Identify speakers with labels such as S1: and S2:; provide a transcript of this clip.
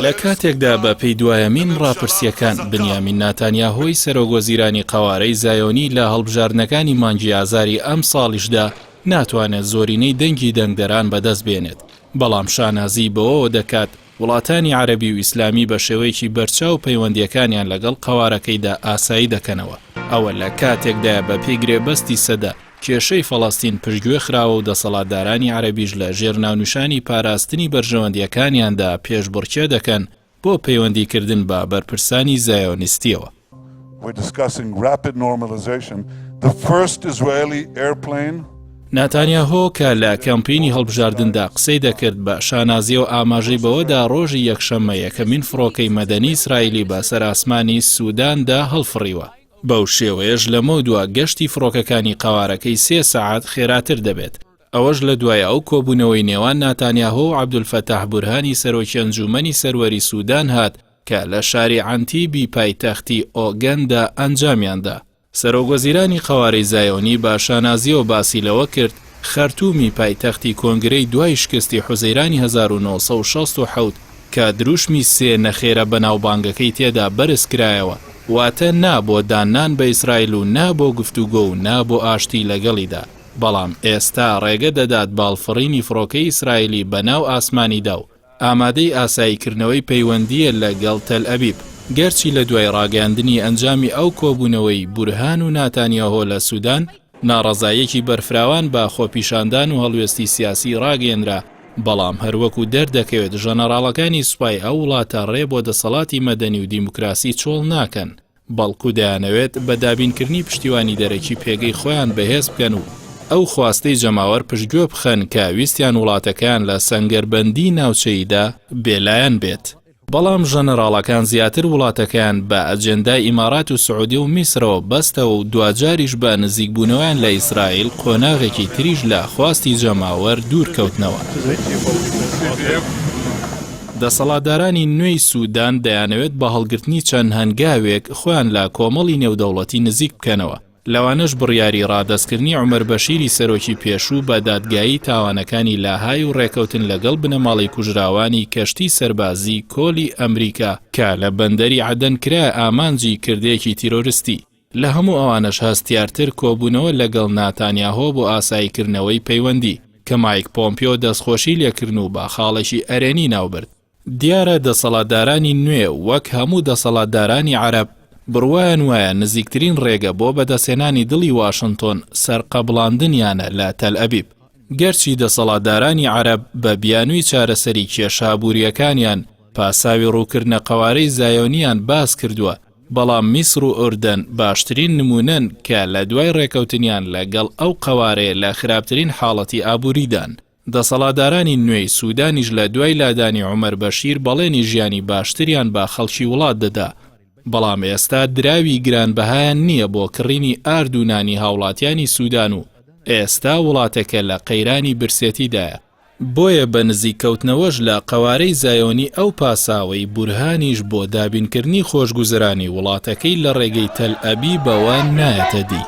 S1: لە کاتێکدا بە پێی دوایەمین ڕاپرسییەکان، بنیامین ناتانیاهۆی سەرۆک وەزیرانی قەوارەی زایۆنی لە هەڵبژاردنەکانی مانگی ئازاری ئەمساڵیشدا ناتوانێت زۆرینەی دەنگی دەنگدەران بەدەست بێنێت، بەڵام شانازی بەوەوە دەکات وڵاتانی عەرەبی و ئیسلامی بە شێوەیەکی بەرچاو پەیوەندییەکانیان لەگەڵ قەوارەکەیدا ئاسایی دەکەنەوە. ئەوە لە کاتێکدایە بە پێی گرێبەستی سەدە، کێشەی فەڵەستین پشتگوێ خراوە و دەسەڵاتدارانی عەرەبیش لە ژێر ناونیشانی پاراستنی بەرژەوەندییەکانیاندا پێشبڕکێ دەکەن بۆ پەیوەندیکردن بە بەرپرسانی زایۆنیستییەوە. ناتانیاهۆ کە لە کەمپینی هەڵبژاردندا قسەی دەکرد بە شانازییەوە ئاماژەی بەوەدا ڕۆژی یەکشەممە یەکەمین فڕۆکەی مەدەنی ئیسرائیلی بە سەر ئاسمانی سوداندا هەڵفڕیوە. بەو شێوەیەش لەمەودوا گەشتی فڕۆکەکانی قەوارەکەی سێ سەعات خێراتر دەبێت، ئەوەش لە دوای ئەو کۆبوونەوەی نێوان ناتانیاهۆ و عەبدولفەتاح بورهانی سەرۆکی ئەنجوومەنی سەروەری سودان هات کە لە شاری عەنتیبی پایتەختی ئۆگەندا ئەنجامیاندا. سەرۆکوەزیرانی قەوارەی زایۆنی بە شانازییەوە باسی لەوە کرد، خەرتوومی پایتەختی کۆنگرەی دوای شکستی حوزەیرانی 1967 کە دروشمی سێ نەخێرە بەناوبانگەکەی تێدا بەرز کرایەوە، واتە نا بۆ داننان بە ئیسرائیل و نا بۆ گفتوگۆ و نا بۆ ئاشتی لەگەڵیدا، بەڵام ئێستا ڕێگە دەدات باڵفڕینی فڕۆکەی ئیسرائیلی بەناو ئاسمانیدا و ئامادەی ئاساییکردنەوەی پەیوەندییە لە گەڵ تەلئەبیب. گەرچی لە دوای ڕاگەیاندنی ئەنجامی ئەو کۆبوونەوەی بورهان و ناتانیاهۆ لە سودان، ناڕەزاییەکی بەرفراوان بە خۆپیشاندان و هەڵوێستی سیاسی ڕاگەیەنرا، بەڵام هەروەکو دەردەکەوێت ژەنەڕاڵەکانی سوپای ئەو وڵاتە ڕێ بۆ دەسەڵاتی مەدەنی و دیموکراسی چۆڵ ناکەن، بەڵکو دەیانەوێت بە دابینکردنی پشتیوانی دەرەکی پێگەی خۆیان بەهێز بکەن و ئەو خواستەی جەماوەر پشتگوێ بخەن کە ویستیان وڵاتەکەیان لە سەنگەربەندیی ناوچەییدا بێلایەن بێت. بەڵام ژەنەراڵەکان زیاتر وڵاتەکەیان بە ئەجێندای ئیمارات و سعودیە و میسرەوە بەستەوە و دواجاریش بە نزیکبوونەوەیان لە ئیسرائیل قۆناغێکی تریش لە خواستی جەماوەر دوورکەوتنەوە. دەسەڵاتدارانی نوێی سودان دەیانەوێت بە هەڵگرتنی چەند هەنگاوێک خۆیان لە کۆمەڵی نێودەوڵەتی نزیک بکەنەوە، لەوانەش بڕیاری ڕادەستکردنی عومەر بەشیری سەرۆکی پێشوو بە دادگایی تاوانەکانی لاهای و ڕێکەوتن لەگەڵ بنەماڵەی کوژراوانی کەشتی سەربازی کۆلی ئەمریکا کە لە بەندەری عەدەن کرایە ئامانجی کردەیەکی تیرۆرستی. لە هەموو ئەوانەش هەستیارتر کۆبوونەوە لەگەڵ ناتانیاهۆ بۆ ئاساییکردنەوەی پەیوەندی، کە مایک پۆمپیۆ دەستخۆشی لێکردن و بە خاڵێکی ئەرێنی ناوبرد. دیارە دەسەڵاتدارانی نوێ وەک هەموو دەسەڵاتدارانی عەرەب بڕوایان وایە نزیکترین ڕێگە بۆ بەدەستهێنانی دڵی واشنتۆن سەرقەبڵاندنیانە لە تەلئەبیب. گەرچی دەسەڵاتدارانی عەرەب بە بیانووی چارەسەری کێشە ئابوورییەکانیان پاساوی ڕووکردنە قەوارەی زایۆنییان باس کردووە، بەڵام میسر و ئوردەن باشترین نموونەن کە لە دوای ڕێکەوتنیان لە گەڵ ئەو قەوارەیە لە خراپترین حاڵەتی ئابووریدان. دەسەڵاتدارانی نوێی سودانیش لە دوای لادانی عومەر بەشیر بەڵێنی ژیانی باشتریان بە خەڵکی وڵات دەدا، بەڵام ئێستا دراوی گرانبەهایان نییە بۆ کڕینی ئارد و نانی هاوڵاتیانی سودان و ئێستا وڵاتەکە لە قەیرانی برسێتیدایە. بۆیە بە نزیک کەوتنەوەش لە قەوارەی زایۆنی ئەو پاساوەی بورهانیش بۆ دابینکردنی خۆشگوزەرانی وڵاتەکەی لە ڕێگەی تەلئەبیبەوە نایەتە دی.